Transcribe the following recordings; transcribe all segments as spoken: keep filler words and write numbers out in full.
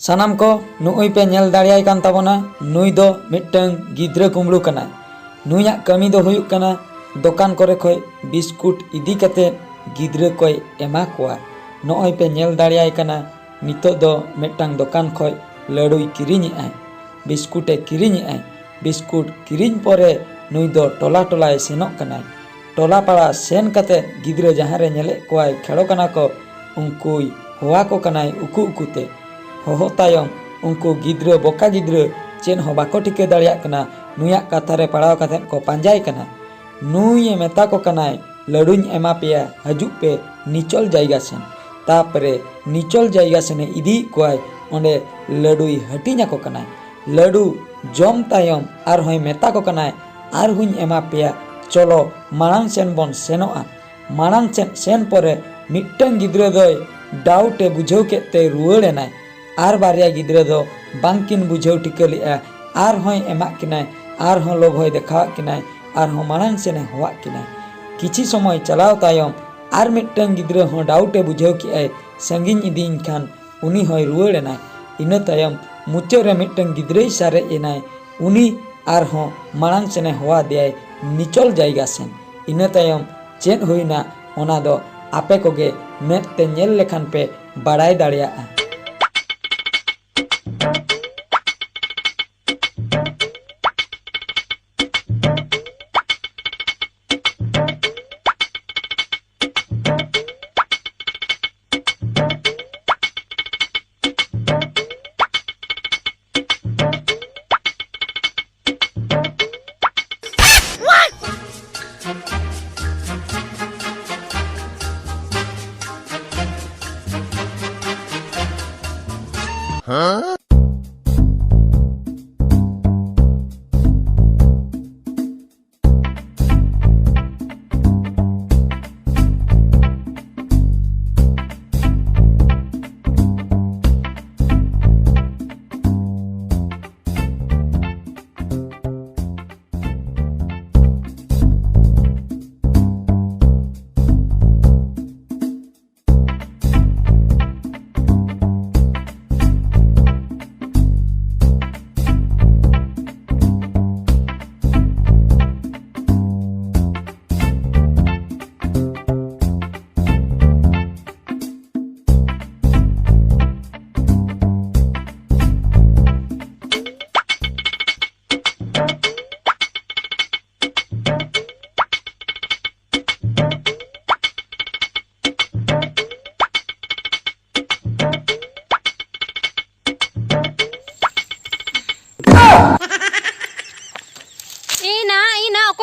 ᱥᱟᱱᱟᱢ ᱠᱚ, ᱱᱩᱜᱼᱩᱭ ᱯᱮ ᱧᱮᱞ ᱫᱟᱲᱮᱭᱟᱭ ᱠᱟᱱ ᱛᱟᱵᱚᱱᱟ, ᱱᱩᱭ ᱫᱚ ᱢᱤᱫᱴᱟᱝ ᱜᱤᱫᱽᱨᱟᱹ ᱠᱩᱢᱵᱽᱲᱩ ᱠᱟᱱᱟᱭ᱾ ᱱᱩᱭᱟᱜ ᱠᱟᱹᱢᱤ ᱫᱚ ᱦᱩᱭᱩᱜ ᱠᱟᱱᱟ ᱫᱚᱠᱟᱱ ᱠᱚᱨᱮ ᱠᱷᱚᱡ ᱵᱤᱥᱠᱩᱴ ᱤᱫᱤ ᱠᱟᱛᱮ ᱜᱤᱫᱽᱨᱟᱹ ᱠᱚᱭ ᱮᱢᱟ ᱠᱚᱣᱟ᱾ ᱱᱚᱜᱼᱚᱭ ᱯᱮ ᱧᱮᱞ ᱫᱟᱲᱮᱭᱟᱭ ᱠᱟᱱᱟ, ᱱᱤᱛᱚᱜ ᱫᱚ ᱢᱤᱫᱴᱟᱝ ᱫᱚᱠᱟᱱ ᱠᱷᱚᱡ ᱞᱟᱹᱰᱩᱭ ᱠᱤᱨᱤᱧᱮᱜᱼᱟᱭ, ᱵᱤᱥᱠᱩᱴᱮ ᱠᱤᱨᱤᱧᱮᱜᱼᱟᱭ᱾ ᱵᱤᱥᱠᱩᱴ ᱠᱤᱨᱤᱧ ᱯᱚᱨᱮ ᱱᱩᱭ ᱫᱚ ᱴᱚᱞᱟ ᱴᱚᱞᱟᱭ ᱥᱮᱱᱚᱜ ᱠᱟᱱᱟᱭ᱾ ᱴᱚᱞᱟ ᱯᱟᱲᱟ ᱥᱮᱱ ᱠᱟᱛᱮ ᱜᱤᱫᱽᱨᱟᱹ ᱡᱟᱦᱟᱸ ᱨᱮ ᱧᱮᱞᱮᱫ ᱠᱚᱣᱟᱭ ᱠᱷᱮᱲᱚ ᱠᱟᱱᱟ ᱠᱚ, ᱩᱱᱠᱩᱭ ᱦᱚᱦᱚ ᱟᱠᱚ ᱠᱟᱱᱟᱭ ᱩᱠᱩ ᱩᱠᱩᱛᱮ᱾ ᱦᱚᱦᱚ ᱛᱟᱭᱚᱢ ᱩᱱᱠᱩ ᱜᱤᱫᱽᱨᱟᱹ, ᱵᱚᱠᱟ ᱜᱤᱫᱽᱨᱟᱹ, ᱪᱮᱫ ᱦᱚᱸ ᱵᱟᱠᱚ ᱴᱷᱤᱠᱟᱹ ᱫᱟᱲᱮᱭᱟᱜ ᱠᱟᱱᱟ, ᱱᱩᱭᱟᱜ ᱠᱟᱛᱷᱟ ᱨᱮ ᱯᱟᱲᱟᱣ ᱠᱟᱛᱮ ᱠᱚ ᱯᱟᱸᱡᱟᱭ ᱠᱟᱱᱟ᱾ ᱱᱩᱭᱮ ᱢᱮᱛᱟ ᱠᱚ ᱠᱟᱱᱟᱭ, "ᱞᱟᱹᱰᱩᱧ ᱮᱢᱟ ᱯᱮᱭᱟ, ᱦᱤᱡᱩᱜ ᱯᱮ ᱱᱤᱪᱚᱞ ᱡᱟᱭᱜᱟ ᱥᱮᱱ᱾" ᱛᱟᱯᱚᱨᱮ ᱱᱤᱪᱚᱞ ᱡᱟᱭᱜᱟ ᱥᱮᱱᱮ ᱤᱫᱤᱭᱮᱫ ᱠᱚᱣᱟᱭ, ᱚᱸᱰᱮ ᱞᱟᱹᱰᱩᱭ ᱦᱟᱹᱴᱤᱧ ᱟᱠᱚ ᱠᱟᱱᱟᱭ᱾ ᱞᱟᱹᱰᱩ ᱡᱚᱢ ᱛᱟᱭᱚᱢ ᱟᱨᱦᱚᱸᱭ ᱢᱮᱛᱟ ᱠᱚ ᱠᱟᱱᱟᱭ, "ᱟᱨᱦᱚᱸᱧ ᱮᱢᱟ ᱯᱮᱭᱟ, ᱪᱚᱞᱚ ᱢᱟᱲᱟᱝ ᱥᱮᱱ ᱵᱚᱱ ᱥᱮᱱᱚᱜᱼᱟ᱾" ᱢᱟᱲᱟᱝ ᱥᱮᱫ ᱥᱮᱱ ᱯᱚᱨᱮ ᱢᱤᱫᱴᱟᱝ ᱜᱤᱫᱽᱨᱟᱹ ᱫᱚᱭ ᱰᱟᱣᱩᱴ ᱮ ᱵᱩᱡᱷᱟᱹᱣ ᱠᱮᱫ ᱛᱮ ᱨᱩᱣᱟᱹᱲ ᱮᱱᱟᱭ᱾ ᱟᱨ ᱵᱟᱨᱭᱟ ᱜᱤᱫᱽᱨᱟᱹ ᱫᱚ ᱵᱟᱝᱠᱤᱱ ᱵᱩᱡᱷᱟᱹᱣ ᱴᱷᱤᱠᱟᱹ ᱞᱮᱫᱼᱟ, ᱟᱨᱦᱚᱸᱭ ᱮᱢᱟᱜ ᱠᱤᱱᱟᱭ, ᱟᱨᱦᱚᱸ ᱞᱚᱵᱷᱚᱭ ᱫᱮᱠᱷᱟᱣᱟᱫ ᱠᱤᱱᱟᱭ, ᱟᱨᱦᱚᱸ ᱢᱟᱲᱟᱝ ᱥᱮᱱᱮ ᱦᱚᱦᱚᱣᱟᱫ ᱠᱤᱱᱟᱭ᱾ ᱠᱤᱪᱷᱤ ᱥᱚᱢᱚᱭ ᱪᱟᱞᱟᱣ ᱛᱟᱭᱚᱢ ᱟᱨ ᱢᱤᱫᱴᱟᱝ ᱜᱤᱫᱽᱨᱟᱹ ᱦᱚᱸ ᱰᱟᱣᱩᱴ ᱮ ᱵᱩᱡᱷᱟᱹᱣ ᱠᱮᱫᱼᱟᱭ, ᱥᱟᱺᱜᱤᱧ ᱤᱫᱤᱭᱮᱧ ᱠᱷᱟᱱ ᱩᱱᱤ ᱦᱚᱸᱭ ᱨᱩᱣᱟᱹᱲ ᱮᱱᱟᱭ᱾ ᱤᱱᱟᱹ ᱛᱟᱭᱚᱢ ᱢᱩᱪᱟᱹᱫ ᱨᱮ ᱢᱤᱫᱴᱟᱝ ᱜᱤᱫᱽᱨᱟᱹᱭ ᱥᱟᱨᱮᱡ ᱮᱱᱟᱭ, ᱩᱱᱤ ᱟᱨᱦᱚᱸ ᱢᱟᱲᱟᱝ ᱥᱮᱱᱮ ᱦᱚᱦᱚᱣᱟᱫᱮᱭᱟᱭ ᱱᱤᱪᱚᱞ ᱡᱟᱭᱜᱟ ᱥᱮᱱ᱾ ᱤᱱᱟᱹ ᱛᱟᱭᱚᱢ ᱪᱮᱫ ᱦᱩᱭᱱᱟ, ᱚᱱᱟ ᱫᱚ ᱟᱯᱮ ᱠᱚᱜᱮ ᱢᱮᱫ ᱛᱮ ᱧᱮᱞ ᱞᱮᱠᱷᱟᱱ ᱯᱮ ᱵᱟᱲᱟᱭ ᱫᱟᱲᱮᱭᱟᱜᱼᱟ᱾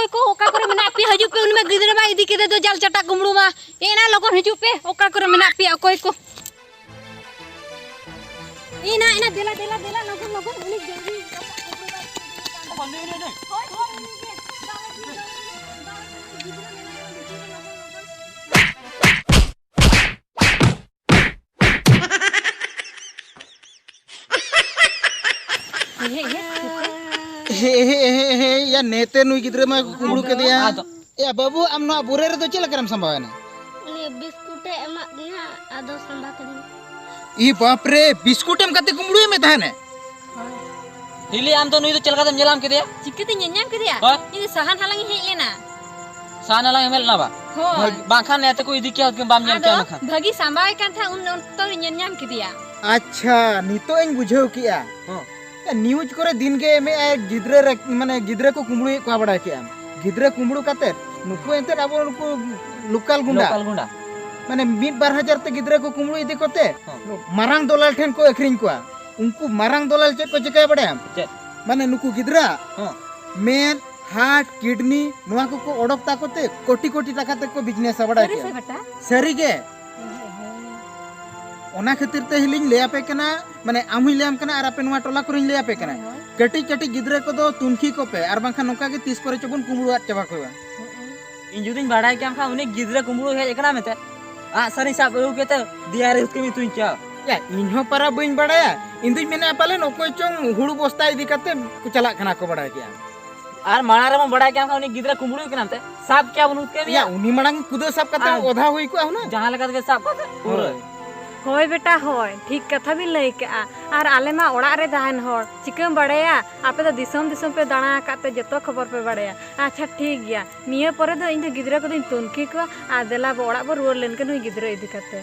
ᱚᱠᱚᱭ ᱠᱚ ᱚᱠᱟ ᱠᱚᱨᱮ ᱢᱮᱱᱟᱜ ᱯᱮᱭᱟ? ᱦᱤᱡᱩᱜ ᱯᱮ, ᱩᱱᱤ ᱢᱟ ᱜᱤᱫᱽᱨᱟᱹ ᱢᱟ ᱤᱫᱤ ᱠᱮᱫᱮ ᱫᱚ ᱡᱟᱞ ᱪᱟᱴᱟ ᱠᱩᱢᱵᱽᱲᱩ ᱢᱟ᱾ ᱮᱱᱟ ᱞᱚᱜᱚᱱ ᱦᱤᱡᱩᱜ ᱯᱮ, ᱚᱠᱟ ᱠᱚᱨᱮ ᱢᱮᱱᱟᱜ ᱯᱮᱭᱟ ᱚᱠᱚᱭ ᱠᱚ? ᱮᱱᱟ, ᱮᱱᱟ, ᱫᱮᱞᱟ, ᱫᱮᱞᱟ, ᱫᱮᱞᱟ, ᱞᱚᱜᱚᱱ, ᱞᱚᱜᱚᱱ, ᱩᱱᱤ ᱡᱚᱞᱫᱤ ᱪᱟᱴᱟ ᱠᱩᱢᱵᱽᱲᱩ ᱢᱟ ᱤᱫᱤ ᱠᱮᱫᱮ ᱫᱚ᱾ ᱦᱳᱭ, ᱦᱳᱭ, ᱩᱱᱤ ᱜᱮ᱾ ᱫᱟᱞᱮ ᱠᱮᱫᱮ ᱫᱚ, ᱩᱱᱤ ᱜᱮ᱾ ᱫᱟᱞᱮ ᱠᱮᱫᱮ ᱫᱚ, ᱜᱤᱫᱽᱨᱟᱹ ᱢᱮᱱᱟᱭᱟ, ᱩᱱᱤ ᱜᱤᱫᱽᱨᱟᱹ ᱞᱚᱜᱚᱱ, ᱞᱚᱜᱚᱱ᱾ ᱦᱮ, ᱦᱮ, ᱦᱮ, ᱦᱮ, ᱭᱟ, ᱱᱮᱛᱮ ᱱᱩᱭ ᱜᱤᱫᱽᱨᱟᱹ ᱢᱟ ᱠᱩᱢᱵᱽᱲᱩ ᱠᱮᱫᱮᱭᱟ᱾ ᱟᱫᱚ? ᱮ ᱵᱟᱹᱵᱩ, ᱟᱢ ᱱᱚᱣᱟ ᱵᱩᱨᱟᱹ ᱨᱮᱫᱚ ᱪᱮᱫ ᱞᱮᱠᱟᱨᱮᱢ ᱥᱟᱢᱵᱟᱣ ᱮᱱᱟ? ᱩᱱᱤ ᱵᱤᱥᱠᱩᱴ ᱮ ᱮᱢᱟᱫ ᱫᱤᱧᱟ, ᱟᱫᱚ ᱥᱟᱢᱵᱟ ᱠᱮᱫᱤᱧ᱾ ᱤ ᱵᱟᱯ ᱨᱮ, ᱵᱤᱥᱠᱩᱴ ᱮᱢ ᱠᱟᱛᱮ ᱠᱩᱢᱵᱽᱲᱩᱭᱮᱫ ᱢᱮ ᱛᱟᱦᱮᱱᱮ? ᱦᱤᱞᱤ, ᱟᱢ ᱫᱚ ᱱᱩᱭ ᱫᱚ ᱪᱮᱫ ᱞᱮᱠᱟᱛᱮᱢ ᱧᱮᱞ ᱧᱟᱢ ᱠᱮᱫᱮᱭᱟ? ᱪᱤᱠᱟᱹᱛᱮᱧ ᱧᱮᱞ ᱧᱟᱢ ᱠᱮᱫᱮᱭᱟ? ᱦᱳᱭ᱾ ᱤᱧ ᱫᱚ ᱥᱟᱦᱟᱱ ᱦᱟᱞᱟᱝ ᱤᱧ ᱦᱮᱡ ᱞᱮᱱᱟ᱾ ᱥᱟᱦᱟᱱ ᱦᱟᱞᱟᱝ ᱮᱢ ᱦᱮᱡ ᱞᱮᱱᱟ ᱵᱟ? ᱦᱳᱭ᱾ ᱵᱟᱝᱠᱷᱟᱱ ᱱᱮᱛᱮ ᱠᱚ ᱤᱫᱤ ᱠᱮᱭᱟ, ᱵᱟᱢ ᱧᱮᱞ ᱟᱫᱚ ᱠᱮᱭᱟ ᱩᱱᱟᱹᱜ ᱠᱷᱟᱱ᱾ ᱵᱷᱟᱹᱜᱤ ᱥᱟᱢᱵᱟᱣ ᱮ ᱠᱟᱱ ᱛᱟᱦᱮᱸᱫ, ᱩᱱ ᱚᱠᱛᱚ ᱨᱤᱧ ᱧᱮᱞ ᱧᱟᱢ ᱠᱮᱫᱮᱭᱟ᱾ ᱟᱪᱪᱷᱟ, ᱱᱤᱛᱚᱜ ᱤᱧ ᱵᱩᱡᱷᱟᱹᱣ ᱠᱮᱜᱼᱟ᱾ ᱦᱚᱸ᱾ ᱱᱤᱭᱩᱡᱽ ᱠᱚᱨᱮ ᱫᱤᱱ ᱜᱮ ᱮᱢᱮᱜᱼᱟᱭ, ᱜᱤᱫᱽᱨᱟᱹ ᱨᱮ, ᱢᱟᱱᱮ ᱜᱤᱫᱽᱨᱟᱹ ᱠᱚ ᱠᱩᱢᱵᱽᱲᱩᱭᱮᱫ ᱠᱚᱣᱟ, ᱵᱟᱲᱟᱭ ᱠᱮᱜᱼᱟᱢ? ᱜᱤᱫᱽᱨᱟᱹ ᱠᱩᱢᱵᱽᱲᱩ ᱠᱟᱛᱮᱫ ᱱᱩᱠᱩ ᱮᱱᱛᱮᱫ ᱟᱵᱚ ᱱᱩᱠᱩ ᱞᱳᱠᱟᱞ ᱜᱩᱸᱰᱟ᱾ ᱞᱳᱠᱟᱞ ᱜᱩᱸᱰᱟ᱾ ᱢᱟᱱᱮ ᱢᱤᱫ ᱵᱟᱨ ᱦᱟᱡᱟᱨ ᱛᱮ ᱜᱤᱫᱽᱨᱟᱹ ᱠᱚ ᱠᱩᱢᱵᱽᱲᱩ ᱤᱫᱤ ᱠᱚᱛᱮ ᱦᱚᱸ᱾ ᱢᱟᱨᱟᱝ ᱫᱚᱞᱟᱞ ᱴᱷᱮᱱ ᱠᱚ ᱟᱹᱠᱷᱨᱤᱧ ᱠᱚᱣᱟ᱾ ᱩᱱᱠᱩ ᱢᱟᱨᱟᱝ ᱫᱚᱞᱟᱞ ᱪᱮᱫ ᱠᱚ ᱪᱤᱠᱟᱹᱭᱟ ᱵᱟᱲᱟᱭᱟᱢ? ᱪᱮᱫ? ᱢᱟᱱᱮ ᱱᱩᱠᱩ ᱜᱤᱫᱽᱨᱟᱹ ᱦᱚᱸ᱾ ᱢᱮᱫ, ᱦᱟᱨᱴ, ᱠᱤᱰᱱᱤ ᱱᱚᱣᱟ ᱠᱚᱠᱚ ᱚᱰᱚᱠ ᱛᱟᱠᱚ ᱛᱮ ᱠᱳᱴᱤ ᱠᱳᱴᱤ ᱴᱟᱠᱟ ᱛᱮᱠᱚ ᱵᱤᱡᱽᱱᱮᱥᱟ, ᱵᱟᱲᱟᱭ ᱥᱟᱹᱨᱤ ᱥᱮ ᱠᱮᱜᱼᱟᱢ? ᱵᱮᱴᱟ? ᱥᱟᱹᱨᱤ ᱜᱮ᱾ ᱦᱮᱸ, ᱦᱮᱸ᱾ ᱚᱱᱟ ᱠᱷᱟᱹᱛᱤᱨ ᱛᱮ ᱦᱤᱞᱤᱧ ᱞᱟᱹᱭ ᱟᱯᱮ ᱠᱟᱱᱟ, ᱢᱟᱱᱮ ᱟᱢ ᱦᱚᱸᱧ ᱞᱟᱹᱭᱟᱢ ᱠᱟᱱᱟ ᱟᱨ ᱟᱯᱮ ᱱᱚᱣᱟ ᱴᱚᱞᱟ ᱠᱚᱨᱮᱧ ᱞᱟᱹᱭ ᱟᱯᱮ ᱠᱟᱱᱟ᱾ ᱦᱳᱭ, ᱦᱳᱭ᱾ ᱠᱟᱹᱴᱤᱡ ᱠᱟᱹᱴᱤᱡ ᱜᱤᱫᱽᱨᱟᱹ ᱠᱚᱫᱚ ᱛᱩᱱᱠᱷᱤ ᱠᱚᱯᱮ, ᱟᱨ ᱵᱟᱝᱠᱷᱟᱱ ᱱᱚᱝᱠᱟ ᱜᱮ ᱛᱤᱥ ᱠᱚᱨᱮ ᱪᱚ ᱵᱚᱱ ᱠᱩᱢᱵᱽᱲᱩ ᱟᱫ ᱪᱟᱵᱟ ᱠᱚᱣᱟ᱾ ᱦᱩᱸ᱾ ᱤᱧ ᱡᱩᱫᱤᱧ ᱵᱟᱲᱟᱭ ᱠᱮᱭᱟ ᱠᱷᱟᱱ ᱩᱱᱤ ᱜᱤᱫᱽᱨᱟᱹ ᱠᱩᱢᱵᱽᱲᱩ ᱦᱮᱡ ᱟᱠᱟᱱᱟ ᱢᱮᱱᱛᱮ, ᱟᱜ ᱥᱟᱨᱤᱧ ᱥᱟᱵ ᱟᱹᱜᱩ ᱠᱮᱛᱮ ᱫᱮᱭᱟ ᱨᱮ ᱦᱩᱛᱠᱟᱹᱢᱤ ᱛᱩᱧ ᱠᱮᱭᱟ᱾ ᱭᱟ, ᱤᱧ ᱦᱚᱸ ᱯᱟᱨᱟ ᱵᱟᱹᱧ ᱵᱟᱲᱟᱭᱟ᱾ ᱤᱧ ᱫᱩᱧ ᱢᱮᱱᱮᱫᱼᱟ ᱯᱟᱞᱮᱱ ᱚᱠᱚᱭ ᱪᱚᱝ ᱦᱩᱲᱩ ᱵᱚᱥᱛᱟ ᱤᱫᱤ ᱠᱟᱛᱮ ᱠᱚ ᱪᱟᱞᱟᱜ ᱠᱟᱱᱟ ᱠᱚ, ᱵᱟᱲᱟᱭ ᱠᱮᱜᱼᱟ᱾ ᱟᱨ ᱢᱟᱲᱟᱝ ᱨᱮᱵᱚᱱ ᱵᱟᱲᱟᱭ ᱠᱮᱭᱟ ᱠᱷᱟᱱ ᱩᱱᱤ ᱜᱤᱫᱽᱨᱟᱹ ᱠᱩᱢᱵᱽᱲᱩᱭ ᱠᱟᱱᱟ ᱢᱮᱱᱛᱮ, ᱥᱟᱵ ᱠᱮᱭᱟ ᱵᱚᱱ, ᱦᱩᱛᱠᱟᱹᱢ ᱭᱟ, ᱠᱮᱭᱟ᱾ ᱩᱱᱤ ᱢᱟᱲᱟᱝ ᱠᱩᱫᱟᱹᱣ ᱥᱟᱵ ᱠᱟᱛᱮ ᱟᱨ ᱚᱫᱷᱟ ᱦᱩᱭ ᱠᱚᱜᱼᱟ ᱦᱩᱱᱟᱹᱝ᱾ ᱡᱟᱦᱟᱸ ᱞᱮᱠᱟ ᱛᱮᱜᱮ ᱥᱟᱵ ᱠᱟᱛᱮ ᱯᱩᱨᱟᱹ᱾ ᱦᱳᱭ᱾ ᱦᱳᱭ ᱵᱮᱴᱟ, ᱦᱳᱭ, ᱴᱷᱤᱠ ᱠᱟᱛᱷᱟ ᱵᱤᱱ ᱞᱟᱹᱭ ᱠᱟᱜᱼᱟ᱾ ᱟᱨ ᱟᱞᱮ ᱢᱟ ᱚᱲᱟᱜ ᱨᱮ ᱛᱟᱦᱮᱱ ᱦᱚᱲ, ᱪᱤᱠᱟᱹᱢ ᱵᱟᱲᱟᱭᱟ? ᱟᱯᱮ ᱫᱚ ᱫᱤᱥᱚᱢ ᱫᱤᱥᱚᱢ ᱯᱮ ᱫᱟᱬᱟ ᱟᱠᱟᱫ ᱛᱮ ᱡᱚᱛᱚ ᱠᱷᱚᱵᱚᱨ ᱯᱮ ᱵᱟᱲᱟᱭᱟ᱾ ᱟᱪᱪᱷᱟ, ᱴᱷᱤᱠ ᱜᱮᱭᱟ, ᱱᱤᱭᱟᱹ ᱯᱚᱨᱮ ᱫᱚ ᱤᱧ ᱫᱚ ᱜᱤᱫᱽᱨᱟᱹ ᱠᱚᱫᱚᱧ ᱛᱩᱱᱠᱷᱤ ᱠᱚᱣᱟ᱾ ᱟᱨ ᱫᱮᱞᱟ ᱵᱚ ᱚᱲᱟᱜ ᱵᱚ ᱨᱩᱣᱟᱹᱲ ᱞᱮᱱ ᱜᱮ ᱱᱩᱭ ᱜᱤᱫᱽᱨᱟᱹ ᱤᱫᱤ ᱠᱟᱛᱮ᱾